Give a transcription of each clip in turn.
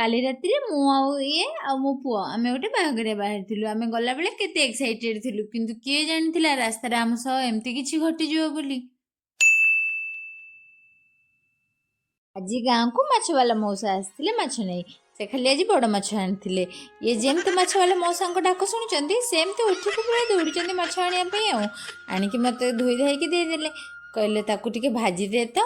କାଲି ରାତିରେ ମୁଁ ଆଉ ଇଏ ଆଉ ମୋ ପୁଅ ଆମେ ଗୋଟେ ବାହାଘରିଆ ବାହାରିଥିଲୁ। ଆମେ ଗଲାବେଳେ କେତେ ଏକ୍ସାଇଟେଡ୍ ଥିଲୁ, କିନ୍ତୁ କିଏ ଜାଣିଥିଲା ରାସ୍ତାରେ ଆମ ସହ ଏମିତି କିଛି ଘଟିଯିବ ବୋଲି। ଆଜି ଗାଁକୁ ମାଛବାଲା ମଉସା ଆସିଥିଲେ ମାଛ ନେଇ। ସେ ଖାଲି ଆଜି ବଡ଼ ମାଛ ଆଣିଥିଲେ। ଇଏ ଯେମିତି ମାଛବାଲା ମଉସାଙ୍କ ଡାକ ଶୁଣୁଛନ୍ତି, ସେମିତି ଉଠିକି ପୁରା ଦୌଡ଼ିଛନ୍ତି ମାଛ ଆଣିବା ପାଇଁ। ଆଉ ଆଣିକି ମୋତେ ଧୋଇ ଧାଇକି ଦେଇଦେଲେ। କହିଲେ, ତାକୁ ଟିକେ ଭାଜିଦେ ତ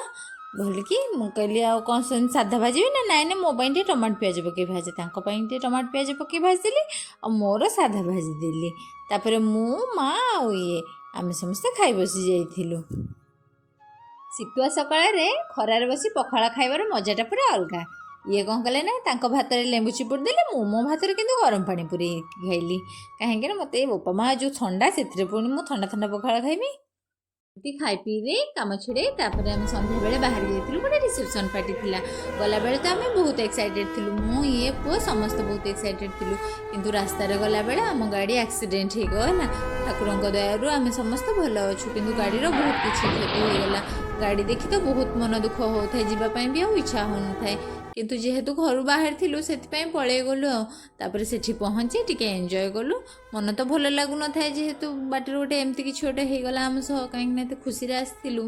ଭଲିକି। ମୁଁ କହିଲି, ଆଉ କ'ଣ ସେମିତି ସାଧା ଭାଜିବି ନା? ନାଇଁ ନାଇଁ, ମୋ ପାଇଁ ଟିକେ ଟମାଟୋ ପିଆଜ ପକେଇ ଭାଜେ। ତାଙ୍କ ପାଇଁ ଟିକେ ଟମାଟୋ ପିଆଜ ପକେଇ ଭାଜିଦେଲି ଆଉ ମୋର ସାଧା ଭାଜିଦେଲି। ତାପରେ ମୁଁ, ମା ଆଉ ଇଏ ଆମେ ସମସ୍ତେ ଖାଇ ବସି ଯାଇଥିଲୁ। ଶୀତୁଆ ସକାଳରେ ଖରାରେ ବସି ପଖାଳ ଖାଇବାର ମଜାଟା ପୁରା ଅଲଗା। ଇଏ କ'ଣ କଲେ ନା, ତାଙ୍କ ଭାତରେ ଲେମ୍ବୁ ଚିପୁଡ଼ି ଦେଲେ। ମୁଁ ମୋ ଭାତରେ କିନ୍ତୁ ଗରମ ପାଣି ପୁରେଇ ଖାଇଲି, କାହିଁକିନା ମୋତେ ବୋପା ମା ଯେଉଁ ଥଣ୍ଡା, ସେଥିରେ ପୁଣି ମୁଁ ଥଣ୍ଡା ଥଣ୍ଡା ପଖାଳ ଖାଇବି? ଏମିତି ଖାଇ ପିଇ ଦେଇ, କାମ ଛିଡ଼େଇ, ତାପରେ ଆମେ ସନ୍ଧ୍ୟାବେଳେ ବାହାରି ଯାଇଥିଲୁ। ଗୋଟେ ରିସେପସନ୍ ପାର୍ଟି ଥିଲା। ଗଲାବେଳେ ତ ଆମେ ବହୁତ ଏକ୍ସାଇଟେଡ୍ ଥିଲୁ। ମୁଁ, ଇଏ, ପୁଅ ସମସ୍ତେ ବହୁତ ଏକ୍ସାଇଟେଡ୍ ଥିଲୁ। କିନ୍ତୁ ରାସ୍ତାରେ ଗଲାବେଳେ ଆମ ଗାଡ଼ି ଆକ୍ସିଡେଣ୍ଟ ହେଇଗଲା। ଠାକୁରଙ୍କ ଦୟାରୁ ଆମେ ସମସ୍ତେ ଭଲ ଅଛୁ, କିନ୍ତୁ ଗାଡ଼ିର ବହୁତ କିଛି କ୍ଷତି ହେଇଗଲା। ଗାଡ଼ି ଦେଖି ତ ବହୁତ ମନ ଦୁଃଖ ହେଉଥାଏ, ଯିବା ପାଇଁ ବି ଆଉ ଇଚ୍ଛା ହେଉନଥାଏ। କିନ୍ତୁ ଯେହେତୁ ଘରୁ ବାହାରିଥିଲୁ, ସେଥିପାଇଁ ପଳେଇ ଗଲୁ। ଆଉ ତାପରେ ସେଠି ପହଞ୍ଚି ଟିକେ ଏନ୍ଜୟ କଲୁ। ମନ ତ ଭଲ ଲାଗୁନଥାଏ, ଯେହେତୁ ବାଟରେ ଗୋଟେ ଏମିତି କିଛି ଗୋଟେ ହେଇଗଲା ଆମ ସହ, କାହିଁକିନା ଏତେ ଖୁସିରେ ଆସିଥିଲୁ।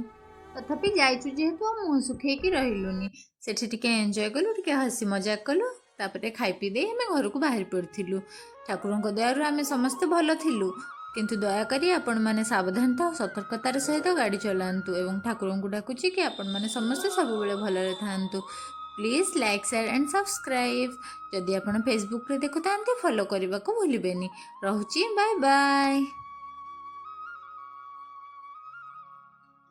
ତଥାପି ଯାଇଛୁ ଯେହେତୁ, ଆଉ ମୁହଁ ଶୁଖେଇକି ରହିଲୁନି। ସେଠି ଟିକେ ଏନ୍ଜୟ କଲୁ, ଟିକେ ହସି ମଜାକ କଲୁ। ତାପରେ ଖାଇ ପିଇ ଦେଇ ଆମେ ଘରକୁ ବାହାରି ପଡ଼ିଥିଲୁ। ଠାକୁରଙ୍କ ଦୟାରୁ ଆମେ ସମସ୍ତେ ଭଲ ଥିଲୁ। କିନ୍ତୁ ଦୟାକରି ଆପଣମାନେ ସାବଧାନତା ଓ ସତର୍କତାର ସହିତ ଗାଡ଼ି ଚଲାନ୍ତୁ ଏବଂ ଠାକୁରଙ୍କୁ ଡାକୁଛି କି ଆପଣମାନେ ସମସ୍ତେ ସବୁବେଳେ ଭଲରେ ଥାଆନ୍ତୁ। Please like, share and subscribe. ଯଦି ଆପଣ ଫେସବୁକ୍ରେ ଦେଖୁଥାନ୍ତି, ଫଲୋ କରିବାକୁ ଭୁଲିବେନି। ରହୁଛି, ବାଏ ବାଏ।